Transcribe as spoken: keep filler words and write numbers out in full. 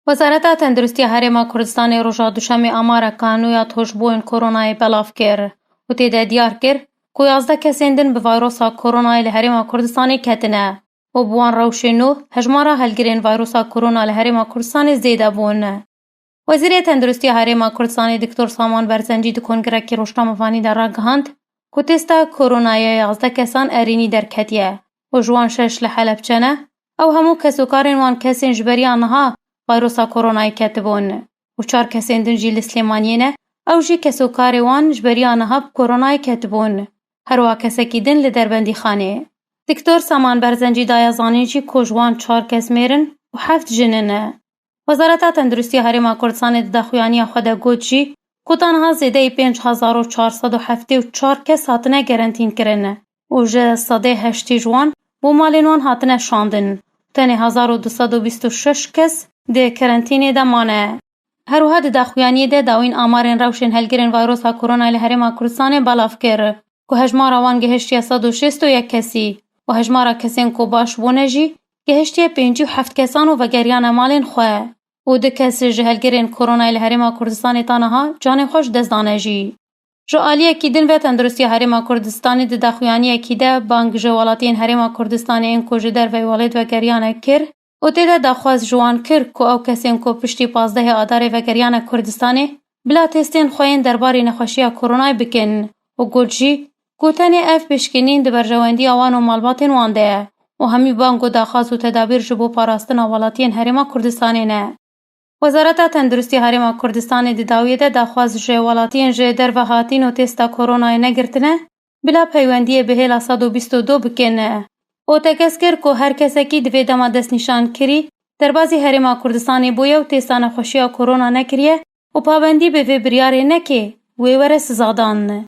Wezareta Tenduristiya Herêma Kurdistanê roja Duşemê amara kanûya tûşbûyên koronayê belav kir û tê de diyar kir ku yazdeh kesên din bi vayrosa koronayê li Herêma Kurdistanê ketine û bi wan rewşê nû hejmara helgirên vayrosa korona li Herêma Kurdistanê zêde bûn. Wezîrê Tenduristiya Herêma Kurdistanê Doktor Saman Berzencî di kongirekî rojnamevanî de ragihand ku testa koronayê yazdeh kesan erênî derketiye û ji wan şeş li Helebçe ne. Ew hemû kesokarên wan kesên ji beriya niha vayrosa koronayê ketibûn û çar kesên din jî li Silêmaniyê ne. Ew jî kesokarê wan ji beriya niha bi koronayê ketibûn. Herwiha kesekî din li Derbendîxanê. Doktor Saman Berzencî daye zanîn jî ku ji wan çar kes mêr in û heft jin in. Wezareta Tenduristiya Herêma Kurdistanê di daxuyaniya xwe de got jî ku ta niha zêdeyî pênc hezar û çar sed û heftê û çar kes hatine gerentîn kirin û ji sedê heştî ji wan bo malên wan hatine şandin. Tenê hezar û du sed û bîst û şeş kes di kerentînê de mane. Her wiha di daxuyaniyê de dawîn amarên rewşên helgirên vayrosa korona li Herêma Kurdistanê belav kir ku hejmara wan gihiştiye sed û şêst û yek kesî û hejmara kesên ku baş bûne jî gihiştiye pêncî û heft kesan û vegeriyane malên xwe û du kes ji helgirên koronayê li Herêma Kurdistanê ta niha canê xwe ji dest dane jî. Ji aliyekî din ve Tenduristiya Herêma Kurdistanê di daxuyaniyekî de bang ji welatiyên Herêma Kurdistanê ên ku ji derveyî welêt vegeriyane kir û tê de daxwaz ji wan kir ku ew kesên ku piştî pazdehê Adarê vegeriyane Kurdistanê bila testên xwe yên derbarê nexweşiya koronayê bikin û got jî ku tenê ev pişkinîn di berjewendiya wan û malbatên wan de ye û hemî bang û daxwaz û tedabîr ji bo parastina welatiyên Herêma Kurdistanê ne. Wezareta Tenduristiya Herêma Kurdistanê di dawiyê de daxwaz ji welatiyên ji derve hatîn û testa koronayê negirtine, bila peywendiyê bi hêla sed û bîst û du bikin û tekez kir ku her kesekî di vê dema destnîşan kirî derbazî Herêma Kurdistanê bûye û testa nexweşiya korona nekiriye û pabendî bi vê biryarê neke, wê were sizadan.